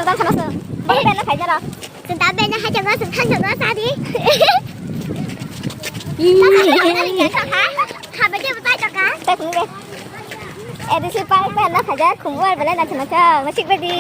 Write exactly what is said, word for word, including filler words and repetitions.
Tang khana song. Bang bela phai jaro. Senta bela hai jaro, senta jaro sadi. Khabe je bai taka. Tak ni. Edisi pai pai na phai jar khumbu ar bela na chana cha. Masik bedi.